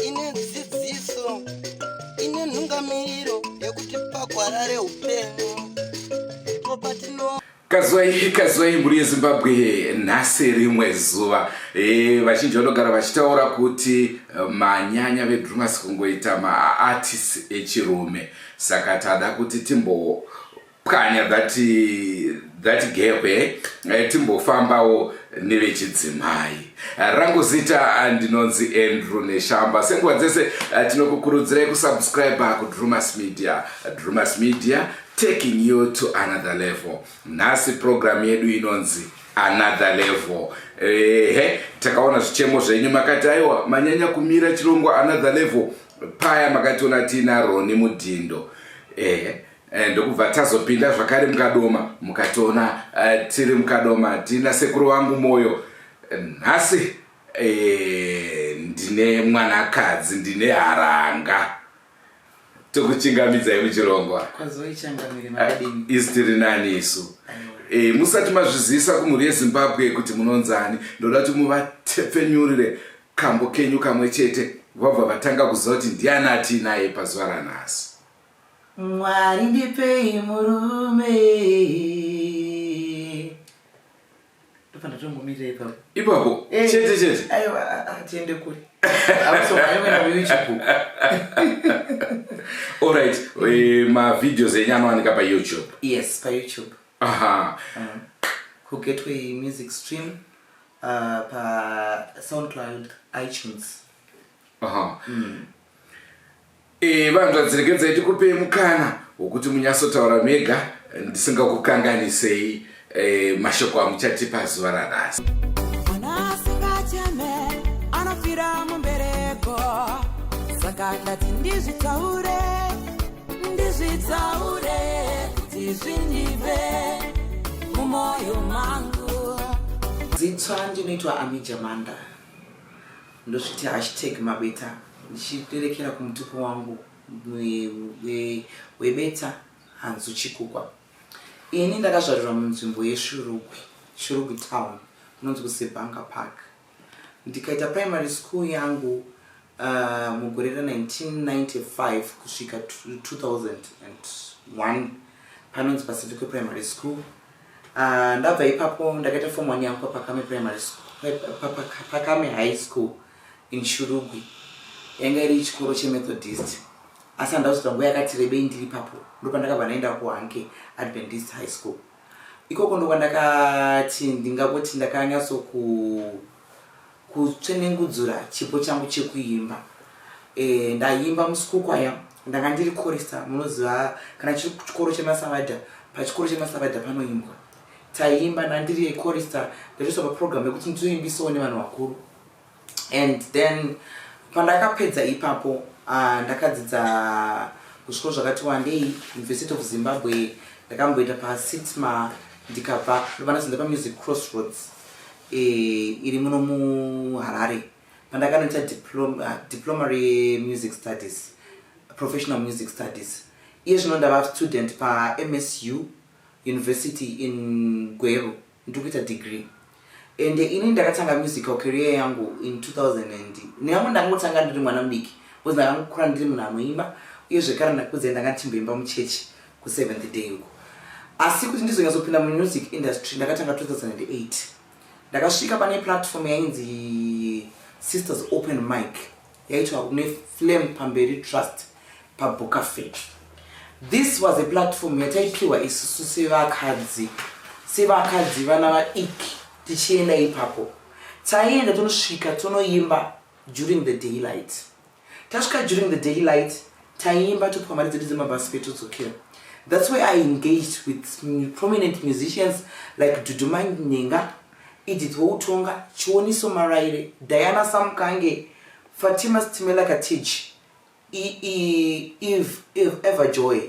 Ine dzidziso, ine nhungamiriro yekuti pagwara reupenyu ndipo patino. Kazwai, kazwai mhuri yeZimbabwe, nhasi rimwe zuva. Vazhinji vanogara vachitaura kuti manyanya veDrumas kungoita maartists echirume, saka tada kuti timbopwanya that gap, timbofambawo nevechidzimai. Rangu zita ndinonzi Andrew Neshamba. Senguva dzese, tinokukurudzirai kusubscribe kuDrumas Media. Drumas Media, taking you to another level. Nhasi program yedu inonzi Another Level. Ehe, takaona zvichemo zvenyu, makati aiwa, manyanya kumira chirongwa Another Level. Paya makationa tiina Roni Mudhindo, ehe, ndokubva tazopinda zvakare mukadoma, mukationa tiri mukadoma tiina sekuru vangu Moyo. Nhasi ndine mwanakadzi, ndine haranga. Tokuchingamidzai muchirongwa. Isi tiri nani isu. Musati mazvizivisa kumhuri yeZimbabwe kuti munonzani, ndoda kuti muvatepfenyurire kambo kenyu kamwe chete, vabva vatanga kuziva kuti ndiani atiinaye pazuva ranhasi. Mwari, ndipei murume. Ndopa ndatongomirira ipapo. Ipapo chete chete. Aiwa, tiende kure, akusomanyongena kuYouTube. Alright, mavideos enyu anowanika paYouTube? Yes, paYouTube. KuGateway Music Stream, paSoundCloud, iTunes. Aha. Vanhu vadziregedzai tikupei mukana wokuti munyatsotaura mega ndisingakukanganisei mashoko amuchatipa zuva ranhasi. Mwana asingacheme anofira mumbereko, saka ndati ndizvitaure, ndizvitaure kuti zvindibve mumwoyo mangu. Zitswa ndinoitwa Amijamanda, ndosviti #Mabeta, ndichirerekera kumutupo wangu webeta Hanzu Chikukwa. Ini ndakazvarirwa munzvimbo yeShurugwi, Shurugwi Town, kunonzi kuSebanga Park. Ndikaita primary school yangu mugore ra1995 kusvika 2001, panonzi paSivikwe Primary School. Ndabva ipapo ndakaita form 1 yangu paPakame Primary School, Pakame High School in Shurugwi. Yanga iri chikoro cheMethodist, asi handazota nguva yakati rebei ndiri ipapo. Ndopandakabva ndaenda kuHanke Adventist High School. Ikoko ndokwandakati ndingangoti ndakanyatso kutsvenengudzura chipo changu chekuimba. Ndaimba muschool choir, ndanga ndiri chorister. Munoziva kana chikoro chemasavadha, pachikoro chemasavadha panoimbwa. Taiimba, ndandiri chorister, ndatoiswa paprogram yekuti nditoimbisawo nevanhu vakuru. And then pandakapedza ipapo, ndakadzidza kuzvikoro zvakati wandei. University of Zimbabwe, ndakamboita paSitma, ndikabva ndobva ndazoenda paMusic Crossroads, iri muno muHarare, pandakanoita diploma remusic studies, professional music studies. Iye zvino ndava student paMSU University in Gweru, ndiri kuita degree. And ini ndakatanga musical career yangu in 2000 and ndingango ndangotanga ndiri mwana mudiki, because ndakangokura ndiri munhu anoimba. Uye zvekare ndakudzai ndanga ndichimboimba muchechi kuSeventh Day uko. Asi kuti ndizonyatsopinda mumusic industry, ndakatanga 2008. Ndakasvika pane platform yainzi Sisters Open Mic, yaitwa kune Flame Pamberi Trust paBocafe. This was a platform yataipiwa isusu sevakadzi, vana vadiki. Tichienda ipapo, taienda tonosvika tonoimba during the daylight. Tasvika during the daylight, taiimba, topiwa mari dzedu dzemabhasi petodzokera. That's where I engaged with prominent musicians like Duduma Nyenga, Edith Woutonga, Chioniso Maraire, Diana Samkange, Fatima Stimela Katij, Eve, Eva Joy,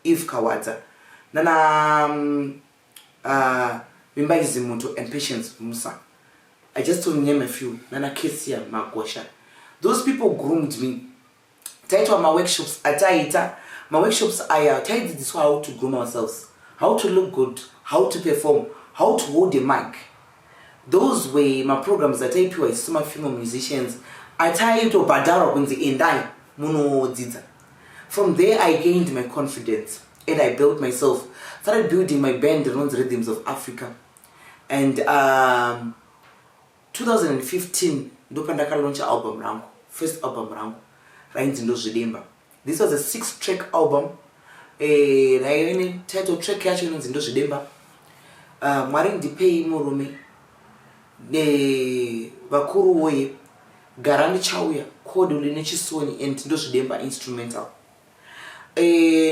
Eve Kawadza, nana Vimbai Zimuto and Patience Musa. I just to name a few, nana Kesia Magosha. Those people groomed me. Taitwa maworkshops. Ataita maworkshops aya, taidzidziswa how to groom ourselves, how to look good. How to perform, how to hold a mic. Those were maprograms ataipiwa isu mafemale musicians, ataitobhadharwa kunzi endai munodzidza. From there I gained my confidence and I built myself, started building my band rinonzi Rhythms of Africa. And 2015 ndopandakalauncha album rangu, first album rangu rainzi Ndozvidemba. This was a six track album. Raive title track yacho inonzi Ndozvidemba, Mwari Ndipei Murume, Vakuru Woye, Gara Ndichauya, Koduli Nechisoni and Ndozvidemba instrumental.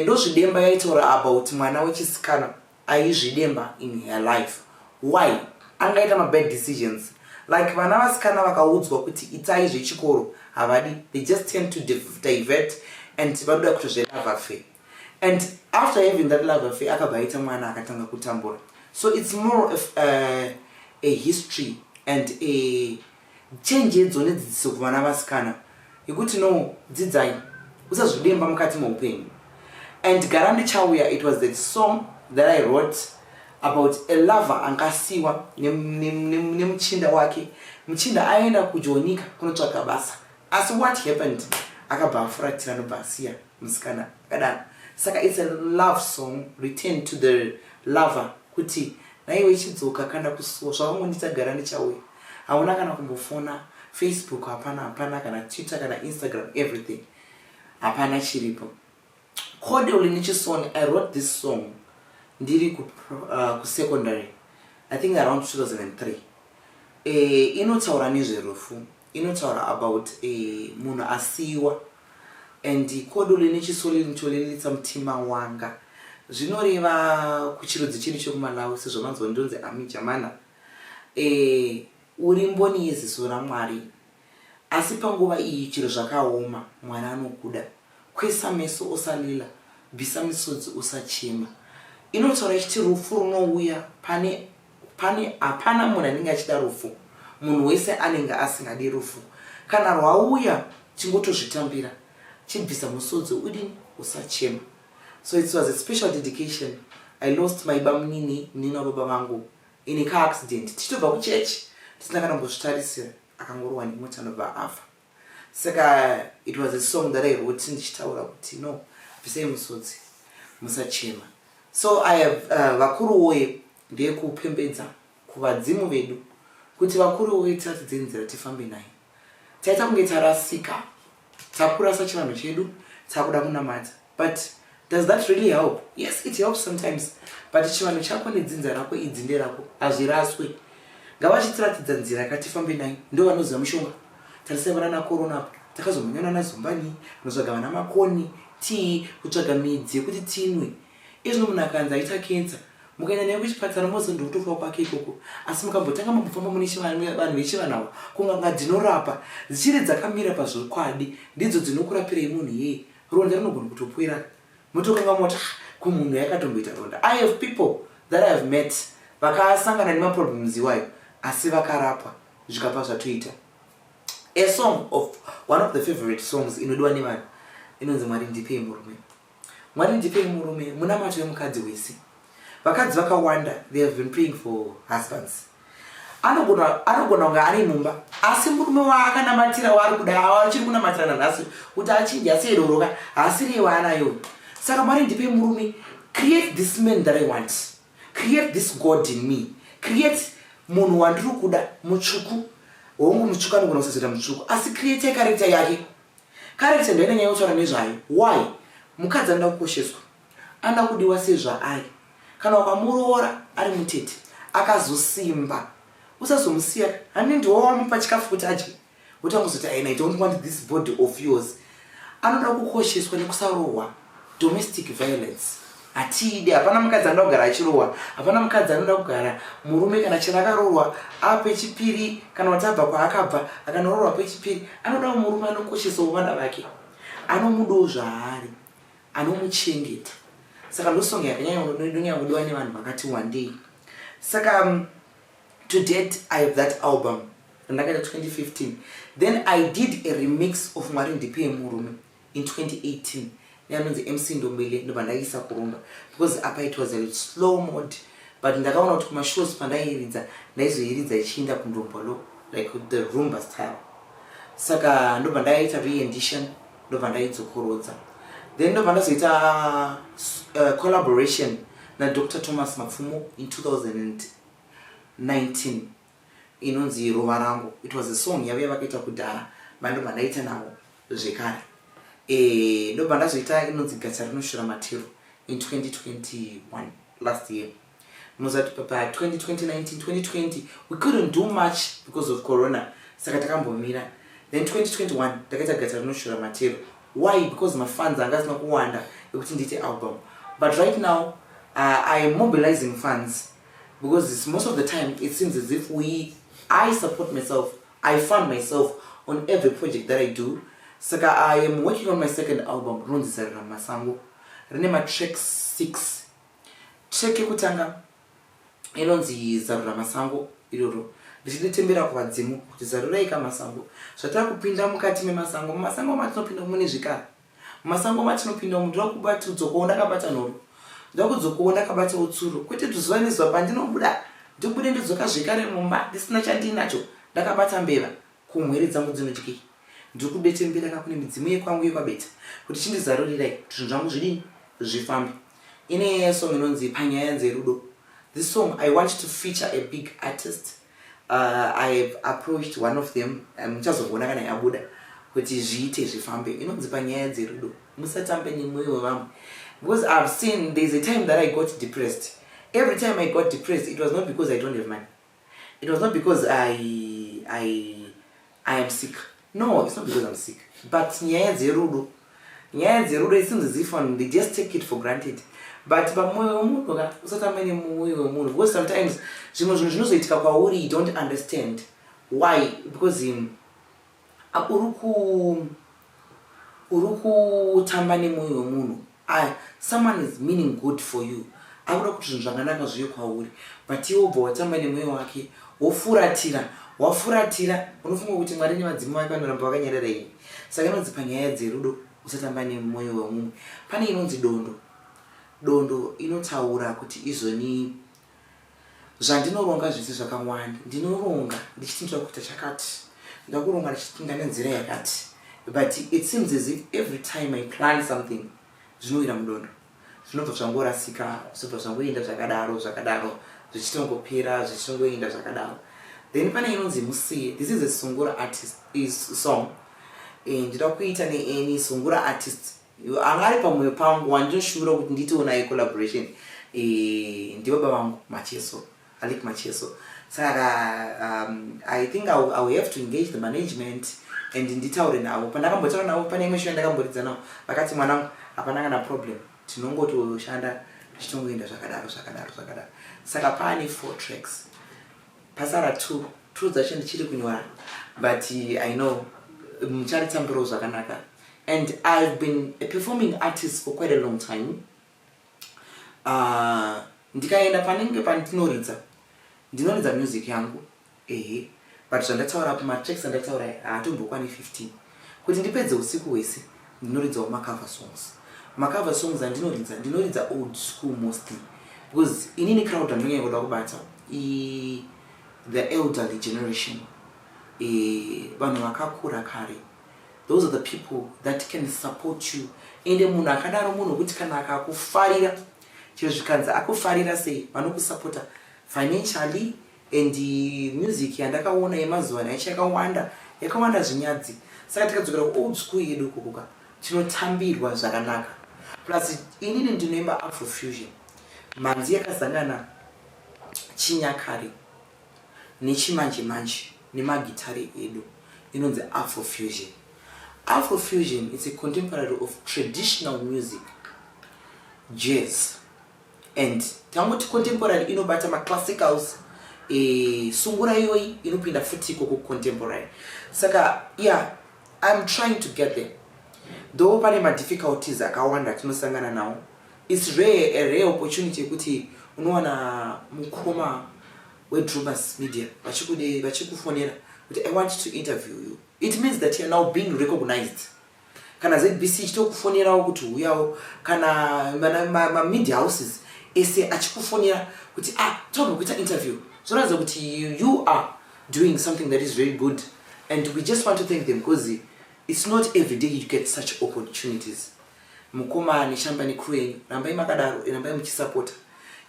Ndozvidemba yaitaura about mwana wechisikana aizvidemba in her life, why angaita mabad decisions. Like vana vasikana vakaudzwa kuti itai zvechikoro, havadi. They just tend to divert and vanoda kuti zvelove affair, and after having that love affair akabva aita mwana, akatanga kutambura. So it's more of a history and a chenjedzo nedzidziso kuvana vasikana yekuti no, dzidzai, usazvidemba mukati meupenyu. And Gara Ndichauya, it was the song that I wrote about a lover angasiwa nemuchinda wake. Muchinda aenda kujonika kunotsvaga basa, asi what happened, akabva afuratira, nobva asiya musikana akadaro. Saka it's a love song return to the lover kuti naiwe chidzoka kanda kusuwa zvavangondita, gara ndichauya, hauna kana kumbofona, Facebook hapana, hapana kana Twitter kana Instagram, everything hapana chiripo. Kodoli Nechisoni, I wrote this song ndiri kusecondary, I think around 2003. Inotaura nezverufu, inotaura about munhu asiyiwa. And kodoli nechisoni nicholelitsa mutima wanga, zvinoreva kuchirudzi chedu chekuMalawi, sezvo manzwa ndonzi Ami Jamana. Uri mboni yeziso raMwari, asi panguva iyi chiro zvakaoma, mwana anokuda. Kwesa meso, usalila, bvisa misodzi, usachema. Inotaura ichiti rufu runouya pane pane hapana munhu anenge achida rufu. Munhu wese anenge asingadi rufu. Kana rwauya, chingotozvitambira, chibvisa musodzi, udini, usachema. So it was a special dedication. I lost my bamunini, munini wababa vangu, in a car accident tichitobva kuchechi, tisina kana kumbozvitarisira, akangorohwa nemota, anobva afa. Saka it was a song that I wrote ndichitaura kuti no, bvisai musodzi, musachema. So I have Vakuru Woye, ndeyekupembedza kuvadzimu vedu kuti vakuru woye, tiratidze nzira tifambe nayo. Taita kunge tarasika, takurasa chivanhu chedu, takuda kunamata, but does that really help? Yes, it helps sometimes, but chivanhu chako nedzinza rako, idzinde rako, hazviraswe. Ngavachitiratidza nzira katifambe nayo, ndo vanoziva mushonga. Tarisai vana nakorona apa, takazomhanyana nazumbani kunotsvaga vana makoni tii, kutsvaga midzi yekuti tinwe. Izvino munhu akanzi aita kensa, mukaenda naye kuchipatara, mozi ndokutofa kwake ikoko. Asi mukambotanga mambofamba mune vanhu vechivanhu ava, kunganga dzinorapa dzichiri dzakamira pazvokwadi, ndidzo dzinokurapirai munhu iyeye. Ronda rinogona kutopwera, motokanga moti, "Ah, kumunhu yakatomboita ronda." I have people that I have met vakasangana nemaproblems iwayo, asi vakarapwa, zvikabva zvatoita. A song of one of the favorite songs inodiwa nevanhu inonzi Mwari Ndipei Murume. Mwari Ndipei Murume munamato wemukadzi wese. Vakadzi vakawanda, they have been praying for husbands. Anogona kunge ari mumba, asi murume waakanamatira, waari kuda, achiri kunamatira nanhasi kuti achinje, asi eroroka haasiriye waanayo. Saka Mwari ndipei murume, create this man that I want, create this God in me, create munhu wandiri kuda mutsvuku. Hongu, mutsvuku anogona kusazoita mutsvuku, asi create character yake. Character ndo inonyanya kutaura nezvayo. Why? Mukadzi anoda kukosheswa, anoda kudiwa sezvaari. Kana ukamuroora ari mutete, akazosimba, usazomusiya. Hani ndiwo wamupa chikafu kuti adye, utangozoti, "Aina, I don't want this body of yours." Anoda kukosheswa nekusarohwa. Domestic violence hatiidi. Hapana mukadzi anoda kugara achirohwa. Hapana mukadzi anoda kugara murume kana chero akaroorwa apechipiri, kana kuti abva kwaakabva akanoroorwa pechipiri. Anodawo murume anokoshesawo vana vake, anomudawo zvaari, anomuchengeta. Saka ndosong yakanyanya kudiwa nevanhu vakati wandei. Saka to date I have that album randakaita 2015. Then I did a remix of Mwari Ndipei Murume in 2018 neanonzi MC Ndombele, ndobva ndaisa kurumba because apa it was a slow mode. But ndakaona kuti kumashows pandaiiridza, ndaizoiridza ichiinda kundombolo, like the rumba style. Saka ndobva ndaita re-edition, ndobva ndaidzokorodza. Then ndobva ndazoita collaboration naDr Thomas Mapfumo in 2019, inonzi "Rova Rangu". It was a song yave vakaita kudhara, vandobva ndaita navo zvekare. Ndobva ndazoita inonzi "Gatsa Rinoshura Matero" in 2021, last year. Munozati pa2019, 2020 we couldn't do much because of corona, saka takambomira. Then 2021 ndakaita "Gatsa Rinoshura Matero". Why? Because mafunds anga asina kuwanda ekuti ndiite album. But right now I am mobilizing funds, because most of the time it seems as if we I support myself, I fund myself on every project that I do. Saka I am working on my second album, rinonzi "Zarira Masango". Rine matracks 6. Track yekutanga inonzi "Zarura Masango". Iroro ndichidetembera kuvadzimu kuti zarurai kamasango, zvatava kupinda mukati memasango. Mumasango matinopinda mune zvikara, mumasango matinopinda umu ndoda kubata, ndakabata nhoro, ndoda kudzokawo ndakabatawo tsuro, kwete kuti zuva nezuva pandinobuda ndibude ndidzoka zvekare mumba ndisina chandinacho, ndakabata mbeva. Kumhwere dzangu dzinotyei? Ndiri kubetembera kakune midzimu yekwangu yekwabeta kuti chindizarurirai kuti zvinhu zvangu zvidini, zvifambe. Ine song inonzi "Panyaya Dzerudo". This song I want to feature a big artist. I have approached one of them. Muchazongoona kana yabuda kuti zviite, zvifambe. Inonzi "Panyaya Dzerudo". Musatambe nemwoyo wevamwe, because I've seen there's a time that I got depressed. Every time I got depressed, it was not because I don't have money, it was not because I am sick. No, it's not because I'm sick, but nyaya dzerudo, nyaya dzerudo, it seems as if they just take it for granted. But pamwoyo wemunhu ka, usatamba nemwoyo wemunhu, because sometimes zvimwe zvinhu zvinozoitika kwauri, you don't understand why, because uri kutamba nemwoyo wemunhu. Someone is meaning good for you, akuda kuti zvinhu zvakanaka zviye kwauri, but iwe wobva watamba nemwoyo wake, wofuratira. Wafuratira, unofunga kuti Mwari nevadzimu vake vanoramba vakanyarara ini? Saka inonzi "Panyaya Dzerudo", usatamba nemwoyo wemumwe. Pane inonzi "Dondo". "Dondo" inotaura kuti izoni zvandinoronga zvese zvakawanda. Ndinoronga ndichiti ndoda kuita chakati, ndakuronga ndichiti nenzira yakati, but it seems as if every time I plan something, zvinowira mudondo, zvinobva zvangorasika, zvinobva zvangoenda zvakadaro zvakadaro, zvichitongopera, zvichitongoenda zvakadaro. Then pane inonzi "Musiye". This is a sungura artist is song. Ndinoda kuita neany sungura artist anga ari pamwoyo pangu wandinoshuvira kuti ndiitewo naye collaboration. Ndibaba vangu Macheso, Alick Macheso. Saka I think I will have to engage the management and nditaure navo. Pandakambotaura navo pane imwe show yandakamboridza navo, vakati, "Mwanangu, hapana kana problem, tinongotoshanda tichitongoenda zvakadaro zvakadaro zvakadaro." Saka paane four tracks, pasara two. Two dzacho ndichiri kunyora, but I know mucharitambirawo zvakanaka. And I've been a performing artist for quite a long time. Ndikaenda panenge pandinoridza, ndinoridza music yangu, ehe, but zvandataura pamatracks andataura haatombokwani 15 kuti ndipedze usiku hwese. Ndinoridzawo macover songs. Macover songs andinoridza, ndinoridza old school mostly, because inini crowd andonyanya kuda kubata the elderly generation, vanhu vakakura kare. Those are the people that can support you. Ende munhu akadaro munhu wekuti kana akakufarira, chero zvikanzi akufarira sei, vanokusapota financially. And music yandakaona yemazuva ano yacho yakawanda, yakawanda zvinyadzi. Saka tikadzokera kuold school yedu ikokoka, tinotambirwa zvakanaka. Plus inini ndinoimba afrofusion, mhanzi yakazangana chinyakare nechimanje manje nemagitare edu, inonzi afrofusion. Afrofusion is a contemporary of traditional music, jazz, and tangoti contemporary inobata maclassicals. Sungura iyoyi inopinda futi ikoko contemporary. Saka yeah, I'm trying to get there, though pane madifficulties akawanda atinosangana nawo. It's rare, a rare opportunity yekuti unowana mukoma weDrumas Media vachikufonera kuti, "I want to interview you." It means that you are now being recognized. Kana ZBC ichitokufonerawo kuti huyawo, kana mamedia houses. Ese achikufonera kuti, "Ah, tobva kuita interview," zvoratidza kuti you are doing something that is very good, and we just want to thank them because it's not every day you get such opportunities. Mukoma Neshamba necrew yenyu, rambai makadaro, rambai muchisapota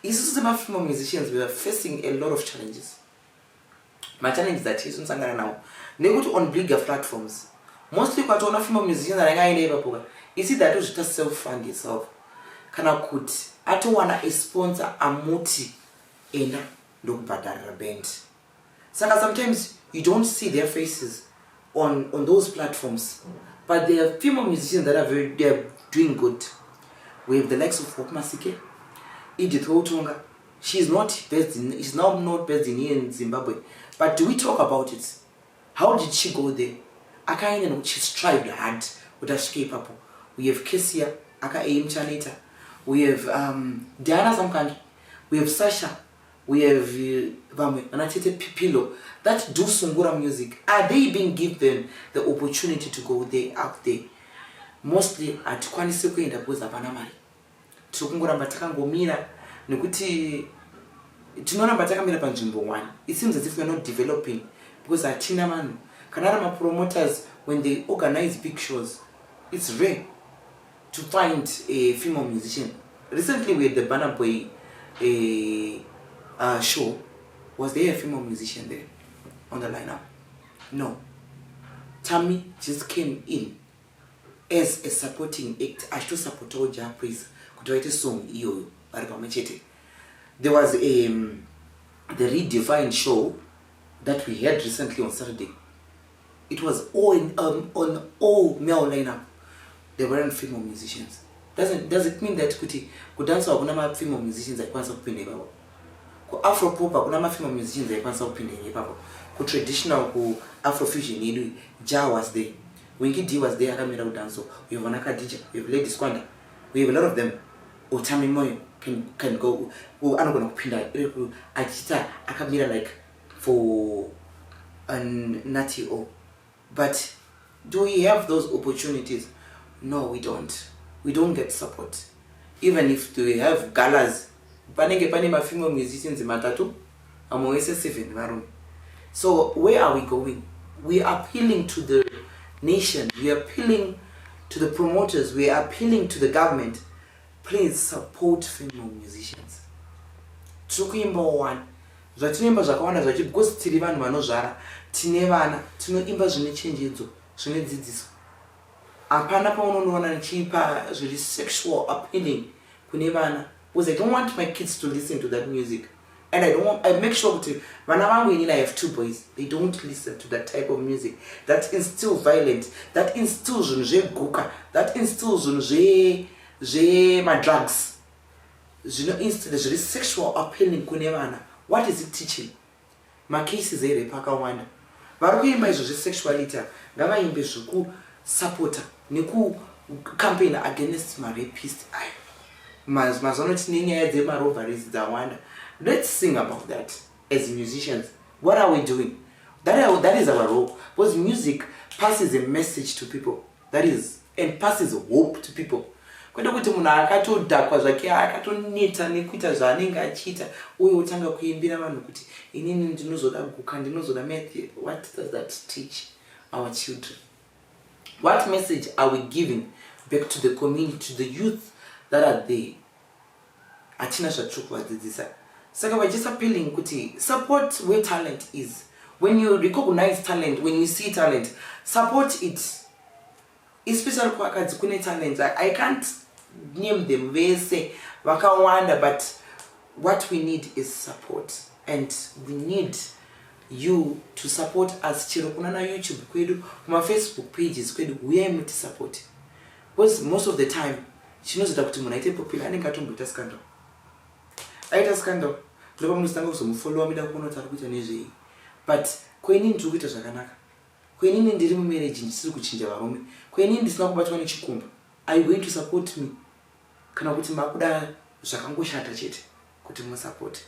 isusu semafemale musicians. We are facing a lot of challenges. Machallenges atinosangana nawo nekuti on bigger platforms, mostly kwatoona female musicians anenge aine ipapoka, isi that uzvita self fund yourself, kana kuti atowana a sponsor amuti, "Enda, ndokubhadharira band." Saka sometimes you don't see their faces on those platforms, but there are female musicians that are very, they are doing good. We have the likes of Hope Masike, Edith Weutonga. She's now not based in here in Zimbabwe, but do we talk about it? How did she go there? Akaenda nokuti she strived hard kuti asvike ipapo. We have Kesia aka Muchaneta. We have Diana Samkange. We have Sasha. We have vamwe vana Tete Pipilo that do sungura music. Are they being given the opportunity to go there, out there? Mostly hatikwanisi kuenda because hapana mari. Tiri kungoramba takangomira nekuti tinoramba takamira panzvimbo one. It seems as if we are not developing because hatina vanhu. Kana ari mapromoters, when they organize big shows, it's rare to find a female musician. Recently we had the Burna Boy show. Was there a female musician there on the lineup? No. Tammy just came in as a supporting act, achitosapotawo Jah Prayzah kuti vaite song iyoyo vari pamwe chete. There was the Redefined show that we had recently on Saturday. It was all on all male lineup. There weren't female musicians. Does it mean that kuti kudansa hakuna mafemale musicians aikwanisa kupinda ipapo? Kuafropop hakuna mafemale musicians aikwanisa kupinda ipapo? Kutraditional, kuafrofusion yedu, Jah was there, Winky D was there akamira kudanso. We have Anakadija, we have Lady Squanda, we have a lot of them. Otami Moyo can go, anogona kupinda achiita akamira like for an Nati O. But do we have those opportunities? No, we don't. We don't get support. Even if we have galas, panenge pane mafemale musicians matatu, vamwe vese seven varume. So where are we going? We are appealing to the nation, we are appealing to the promoters, we are appealing to the government. Please support female musicians. Tiri kuimbawo one, zvatinoimba zvakawanda zvacho, because tiri vanhu vanozvara, tine vana. Tinoimba zvine chenjedzo, zvine dzidziso. Hapana paunonoona nichipa zviri sexual appealing kune vana, because I don't want my kids to listen to that music, and I don't want, I make sure kuti vana vangu, inini I have two boys, they don't listen to that type of music that instill violent, that instill zvinhu zveguka, that instill zvinhu zvemadrugs, zvinoinstill zviri sexual appealing kune vana. What is it teaching? Macases erape akawanda. Vari kuimba izvo zvesexuality ngavaimbe zvekusapota nekucampaign against marapist ayo. Mazuva ano tine nyaya dzemarobberies dzawanda. Let's sing about that as musicians. What are we doing? That is our role, because music passes a message to people, that is, and passes hope to people. Kwete kuti munhu akatodhakwa zvake, akatoneta nekuita zvaanenge achiita, uye otanga kuimbira vanhu kuti, "Inini ndinozoda guka, ndinozoda meth." What does that teach our children? What message are we giving back to the community, to the youth that are there? Hatina zvatiri kuvadzidzisa. Saka we're just appealing kuti support where talent is. When you recognize talent, when you see talent, support it. Especially kuvakadzi kune talent. I can't name them vese, vakawanda, but what we need is support, and we need you to support us. Chero kuna naYouTube kwedu, kumafacebook pages kwedu, uyai mutisupport, because most of the time chinozoita kuti munhu aite popular anenge atomboita scandal. Aita scandal, ndopamunozotanga kuzomufollowa, mida kuona kuti ari kuita nezvei. But kwenini ndiri kuita zvakanaka, kwenini ndiri mumarriage, ndisiri kuchinja varume, kwenini ndisina kubatwa nechikumba, are you going to support me, kana kuti makuda zvakangoshata chete kuti musupport?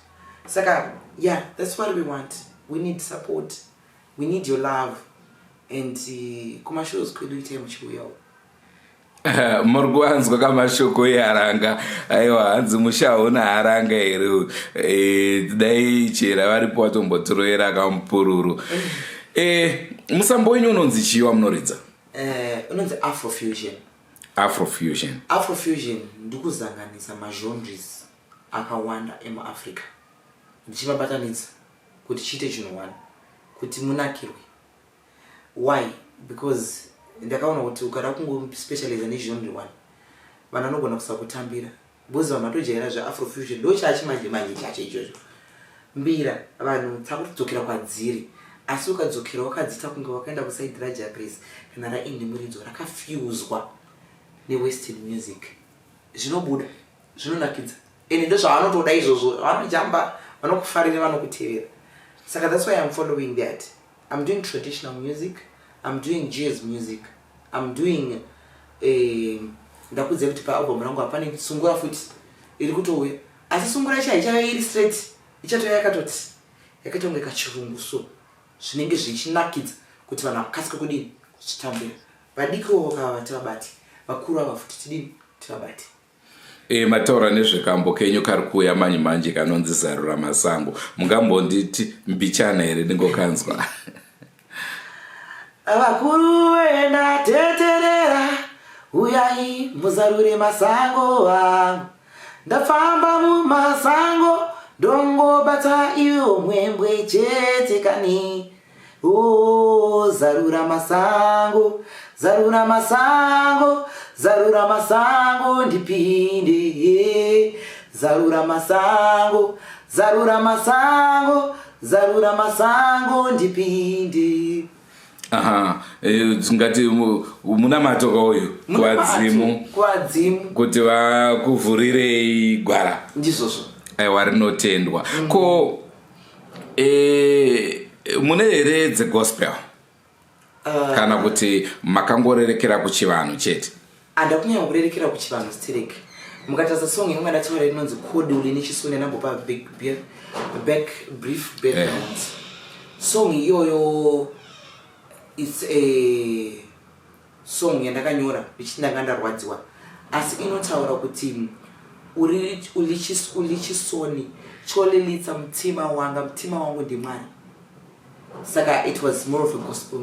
Saka yeah, that's what we want. We need support, we need your love, and kumashows kwedu itai muchiuyawo. Muri kuvanzwa kamashoko eharanga? Aiwa, hanzi mushaona haranga here? Dai chera varipo vatombotiroera kamupururu. Musambo wenyu unonzi chii wamunoridza? Unonzi Afrofusion. Afrofusion. Afrofusion ndikuzanganisa magenres akawanda emuAfrica, ndichivabatanidza kuti chiite chinhu one, kuti munakirwe. Why? Because ndakaona kuti ukada kungospecializa negenre one, vanhu vanogona kusakutambira, because vanhu vatojaira zveAfrofusion, ndo chachimanje manje chacho ichocho. Mbira vanhu takudzokera kwadziri, asi ukadzokera wakadziita kunge wakaenda kuside raJah Prayzah kana raAndy Muridzo rakafuswa newestern music, zvinobuda zvinonakidza, ende ndozvavanotoda izvozvo. Vanojamba, vanokufarira, vanokutevera. Saka that's why I'm following that. I'm doing traditional music, I'm doing jazz music, I'm doing ndakudzai kuti paalbum rangu hapane sungura futi iri kutouya, asi sungura yacho haichave iri straight, ichatouya yakatoti yakaita kunge kachirungu, so zvinenge zvichinakidza kuti vanhu vakasike kudini, kuchitambira. Vadikiwo vakava tivabate, vakuru ava futi tidini, tivabate. Mataura nezvekambo kenyu kari kuuya manje manje kanonzi Zarura Masango. Mungambonditi mbichana here, ndingokanzwa? Vakuru vendateterera, uyai muzarure masango angu. Ndafamba mumasango, ndongobata iwo mwembwe chete kani. O, zarura masango, zarura masango, zarura masango ndipinde. Zarura masango, zarura masango, zarura masango ndipinde. Aha, tingati munamato kauyu kuvadzimu. Kuvadzimu. Kuti vakuvhurirei gwara. Ndizvozvo. Aiwa, rinotendwa. Ko mune here dzegospel kana kuti makangorerekera kuchivanhu chete? Handa kunyanya kurerekera kuchivanhu sterek. Mukatarisa song yangu yandataura inonzi Koduli nechisoni, yandambopa big back brief background, song iyoyo, it's a song yandakanyora ndichiti ndanga ndarwadziwa, asi inotaura kuti uri chisoni cholilitsa mutima wanga, mutima wangu ndimwari. Saka it was more of a gospel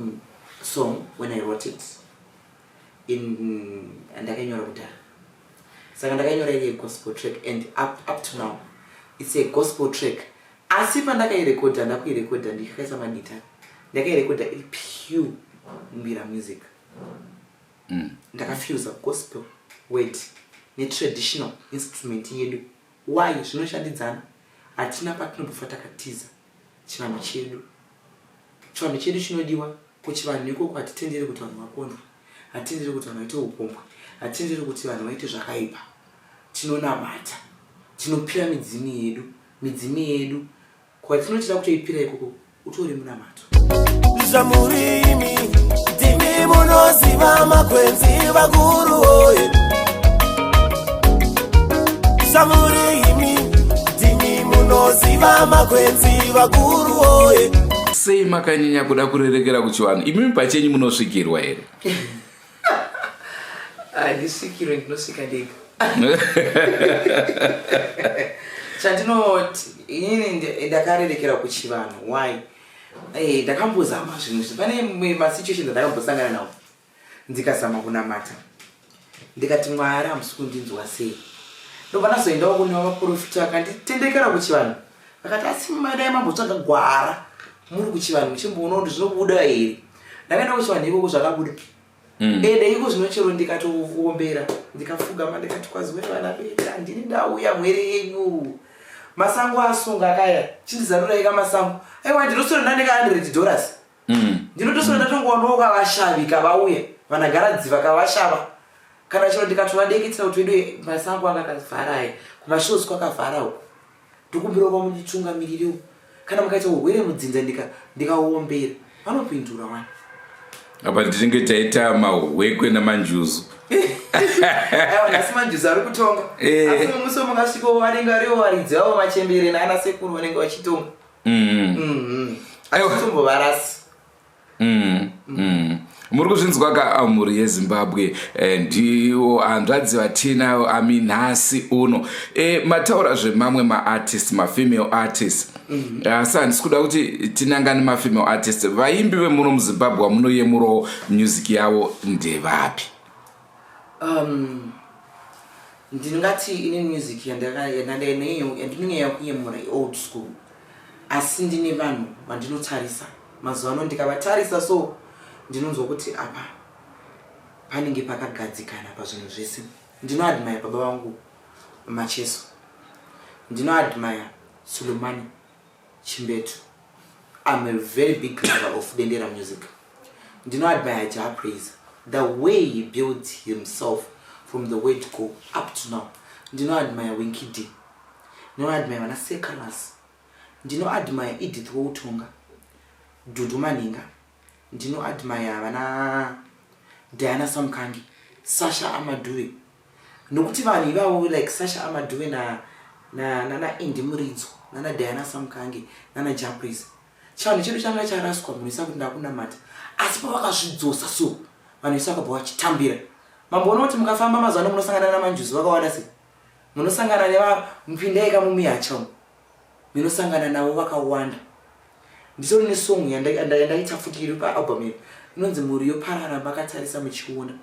song when I wrote it in ndakanyora kudhara. Saka ndakanyora iri gospel track, and up to now it's a gospel track, asi pandakairekodha, ndakuirekodha ndikaisa magitari, ndakairekodha iri pure mbira music. Ndakafusa gospel word netraditional instrument yedu. Why? Zvinoshandidzana. Hatina patinombofa takatiza chivanhu chedu. Chivanhu chedu chinodiwa. Kuchivanhu ikoko hatitenderi kuti vanhu vakondwe, hatitenderi kuti vanhu vaite upombwe, hatitenderi kuti vanhu vaite zvakaipa. Tinonamata, tinopira midzimu yedu. Midzimu yedu kwatinotida kutoipira ikoko utori munamato. Zvamurimi, ndimi munoziva makwenzi vakuru oye. Zvamurimi, ndimi munoziva makwenzi vakuru oye. Sei makanyanya kuda kurerekera kuchivanhu? Imimi pachenyu munosvikirwa here? Handisvikirwe, ndinosvika ndega. Chandinoti inini, ndakarerekera kuchivanhu. Why? Ndakambozama zvinhu izvi, pane masituations andakambosangana nawo, ndikazama kunamata, ndikati, "Mwari, hamusi kundinzwa sei?" Ndobva ndazoendawo kune vaprofita, vakanditendekera kuchivanhu, vakati, "Asi madai mambotsvaga gwara muri kuchivanhu, muchimboona kuti zvinobuda here?" Ndakaenda kuchivanhu ikoko, zvakabuda. Ende iko zvino chero ndikatoombera, ndikafugama, ndikati, "Kwaziwe vana vedu, handini ndauya mwere yenyu, masango asunga akaya, chindizarurai kamasango." Aiwa, ndinoswera ndandika $100. Ndinotoswera ndatongowanawo kavashavi kavauya, vanagaradziva kavashava, kana chero ndikatovadeketera kuti, "Vedu, masango anga akavhara aya, kumashows kwakavhara uko, ndokumbirawo kwamunditungamirirewo, kana mukaita urwere mudzinza," ndikaombera, vanopindura wani. Apa tinenge taita mahwekwe namanjuzu. Aiwa, nhasi manjuzu ari kutonga. Asi musi wemungasvikawo vanenge varivo varidzi vavo, machembere naana sekuru vanenge vachitonga. Aiwa. Aiwa, tombovarasi. Muri kuzvinzwa ka, mhuri yeZimbabwe? Ndiwo hanzvadzi vatinayo ami nhasi uno. Mataura zvemamwe maartist, mafemale artist, asi handisi kuda kuti tinangane mafemale artist. Vaimbi vemuno muZimbabwe vamunoyemurawo music yavo ndevapi? Ndingati ine music yandinonyanya kuyemura iold school, asi ndine vanhu vandinotarisa mazuva ano. Ndikavatarisa so, ndinonzwa kuti apa panenge pakagadzikana pazvinhu zvese. Ndinoadmire baba vangu Macheso, ndinoadmire Sulumani Chimbetu. I'm a very big lover of dendera music. Ndinoadmire Jah Prayzah, the way he built himself from the word go up to now. Ndinoadmire Winky D, ndinoadmire vana Seh Calaz, ndinoadmire Edith Woutonga, Dudu Maninga, ndinoadmire vana Diana Samkangi, Sasha Amadhuve, nokuti vanhu ivavo like Sasha Amadhuve nana Andy Muridzo, nana Diana Samkange, nana Jah Prayzah, chivanhu chedu changa charaswa. Munhu isa kuti ndakunamata, asi pavakazvidzosa so, vanhu vese vakabva vachitambira. Mamboona kuti mukafamba mazuva ano munosangana namanjuzi vakawanda sei, munosangana nevamupindai kamumihacha umu, munosangana navo vakawanda. Nditori nesong yandaita futi iri paalbum yedu inonzi "Mhuri Yoparara Makatarisa Muchiona".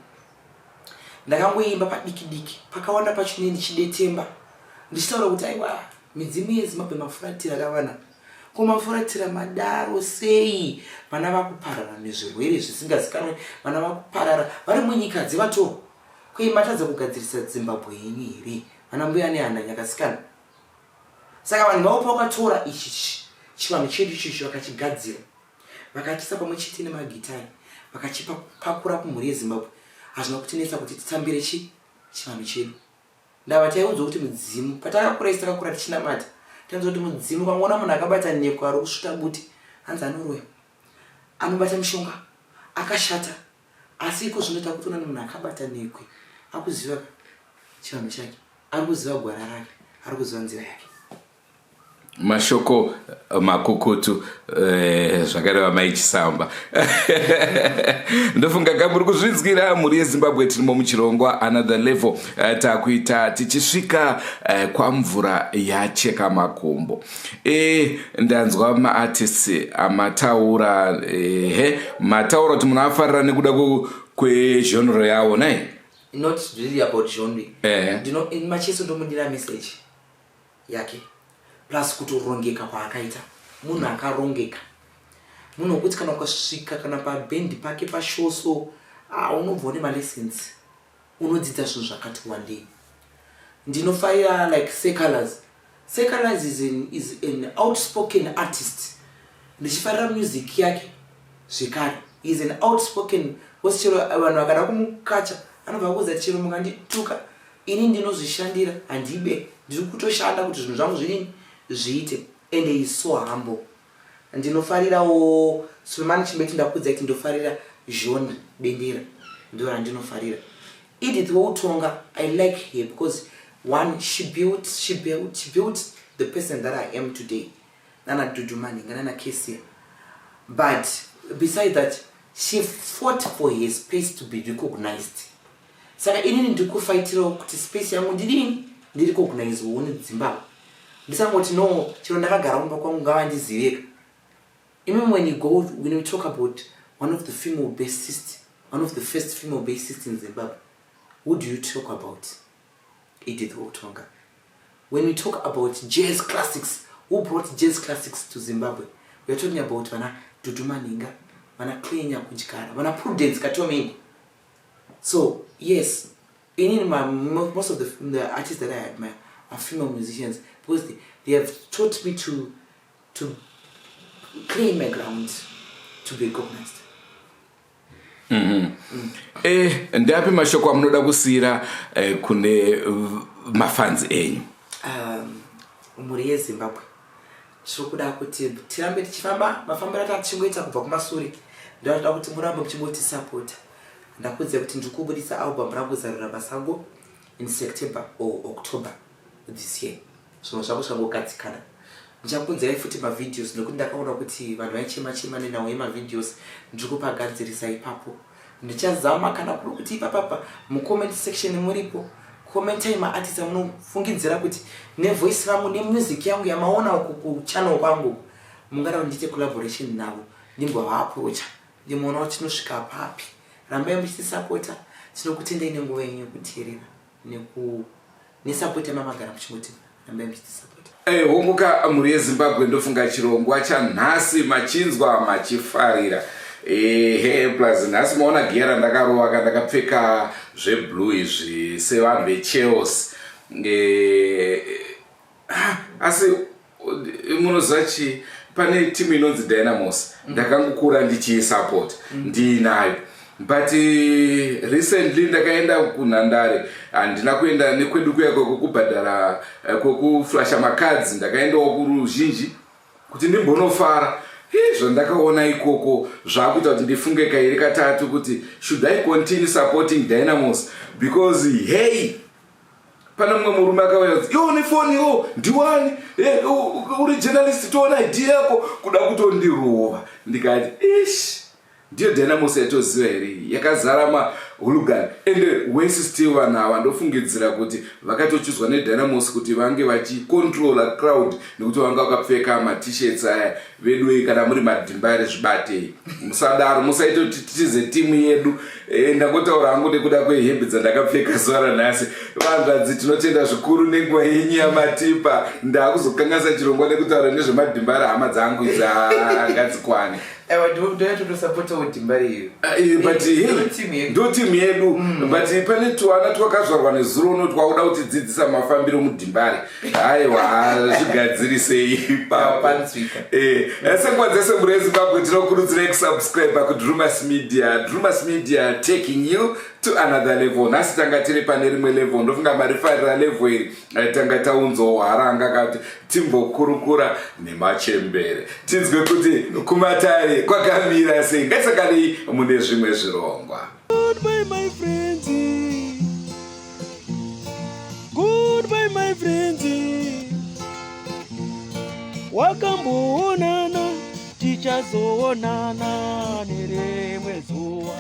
Ndakangoimba padiki diki, pakawanda pacho nei ndichidetemba, ndichitaura kuti aiwa, midzimu yeZimbabwe mafuratira kavana ko, mafuratira madaro sei? Vana vakuparara nezvirwere zvisingazikanwe, vana vakuparara vari munyika dzevatorwa. Kwei matadza kugadzirisa Zimbabwe yenyu here, vana mbuya nehanda nyakasikana? Saka vanhu vavo pavakatora ichi chivanhu chedu ichocho, vakachigadzira, vakachiisa pamwe chete nemagitari, vakachipakura kumhuri yeZimbabwe, hazvina kutinetsa kuti titambire chivanhu chedu. Ndava taiudzwa kuti mudzimu, patakakura isi, takakura tichinamata, tainzwa kuti mudzimu, ukangoona munhu akabata neko, ari kusvuta buti, hanzi anoroya, anobata mushonga, akashata. Asi iko zvino takutoona munhu akabata nekwe akuziva chivanhu chake, ari kuziva gwara rake, ari kuziva nzira yake. Mashoko makukutu, zvakareva Mai Chisamba. Ndofunga kamuri kuzvinzwira, mhuri yeZimbabwe. Tirimo muchirongwa Another Level. Takuita tichisvika kwamvura yacheka makumbo. Ndanzwa maartists amataura. Ehe, mataura kuti munhu afarira nekuda kwegenre yavo nai? Not really about genre. Ndino Macheso ndomudira message yake, plus kutorongeka kwaakaita. Munhu akarongeka, munhu wekuti kana ukasvika kana pabhendi pake pashow so, ah, unobva une malessons, unodzidza zvinhu zvakati wandei. Ndinofarira like Seh Calaz. Seh Calaz is an outspoken artist. Ndichifarira music yake zvekare. Is an outspoken because chero vanhu vakada kumukacha, anobva kuudza, "Chero mukandituka, ini ndinozvishandira, handibe, ndiri kutoshanda kuti zvinhu zvangu zvidini, zviite." And he is so humble. Ndinofarirawo Sulumani Chimbetu. Ndakudza kuti ndofarira genre dendera, ndo randinofarira. Edith Woutonga, I like her because one, she built the person that I am today, nana Dudu Maninga, nana Kesia. But beside that, she fought for her space to be recognized. Saka inini ndiri kufaitirawo kuti space yangu ndidini, ndirecognizewo neZimbabwe. Ndisangoti no, chero ndakagara kumba kwangu ngavandiziveka. Even when you go, when we talk about one of the female bassist, one of the first female bassists in Zimbabwe, who do you talk about? Edith Woutonga. When we talk about jazz classics, who brought jazz classics to Zimbabwe? We are talking about vana Dudu Maninga, vana Claire Nyakudyara, vana Prudence Katomeni. So yes, in my, most of the artists that I admire are female musicians because they have taught me to claim my ground, to be recognized. Ndeapi mashoko amunoda kusiyira kune mafanzi enyu? Mhuri yeZimbabwe, tiri kuda kuti tirambe tichifamba mafambiro atanga tichingoita kubva kumasure. Ndoda kuti murambe muchingotisapota. Ndakuudzai kuti ndiri kubudisa album rangu Zarura Masango in September or October this year. Zvinhu zvangu zvangogadzikana, ndichakunzirai futi mavideos, nekuti ndakaona kuti vanhu vaichema chema nenhau yemavideos. Ndiri kupagadzirisa ipapo. Ndichazama kana kuri kuti ipapapa mucomment section muripo, commentai maartist amunofungidzira kuti nevoice rangu nemusic yangu yamaona uku kuchannel kwangu mungada kuti ndiite collaboration navo, ndimbovaapproacha, ndimuona kuti tinosvika papi. Rambai muchitisapota. Tinokutendai nenguva yenyu yekuteerera nesupport yamamagara muchingoti rambai muchitisapota. Honguka mhuri yeZimbabwe, ndofunga chirongwa chanhasi machinzwa, machifarira. Ehe, plus nhasi maona gear randakarova ka, ndakapfeka zveblue izvi sevanhu veChelsea. Asi munoziva chii? Pane timu inonzi Dynamos, ndakangokura ndichiisupport, ndiinayo, but recently ndakaenda kunhandare. Handina kuenda nekwedu kuya kwekubhadhara, kwekuflasha macards. Ndakaendawo kuruzhinji kuti ndimbonofara. Zvandakaona ikoko zvakuita kuti ndifunge kairi katatu kuti should I continue supporting Dynamos, because hey, pane mumwe murume akauya kuti, "Iwo nefoni iwo ndiwani? Uri journalist, toona idea yako." Kuda kutondirova. Ndikati, "Ish, ndiyo Dynamos yatoziva here iyi yakazara mahooligan?" Ende wese still vanhu ava ndofungidzira kuti vakatochuzwa neDynamos kuti vange vachicontrola crowd, nekuti vanga vakapfeka maT-shirts aya. Vedu, kana muri madhimbari, zvibatei, musadaro, musaite kuti titize timu yedu. Ndangotaura hangu nekuda kwehembe dzandakapfeka zuva ranhasi. Vanzvadzi, tinotenda zvikuru nenguva yenyu yamatipa. Ndakuzokanganisa chirongwa nekutaura nezvemadhimbari. Hama dzangu dzangadzikwane. Aiwa, ndoyatotosapotawo dhimbari iyo. But hey, ndo timu yedu. Ndo timu yedu, but pane twana twakazvarwa nezuro uno twakuda kutidzidzisa mafambiro mudhimbari. Aiwa, zvigadzirisei ipapo. Panzwika. Senguva dzese, mhuri yeZimbabwe, tinokurudzirai kusubscribe kuDrumas Media. Drumas Media, taking you to another level. Nhasi tanga tiri pane rimwe level. Ndofunga marifarira level iri. Tanga taunzawo haranga kati timbokurukura nemachembere, tinzwe kuti kumatare kwakamira sei. Ngatisanganei mune zvimwe zvirongwa. Goodbye, my friends. Goodbye, my friends. Wakamboonana, tichazoonana nerimwe zuva.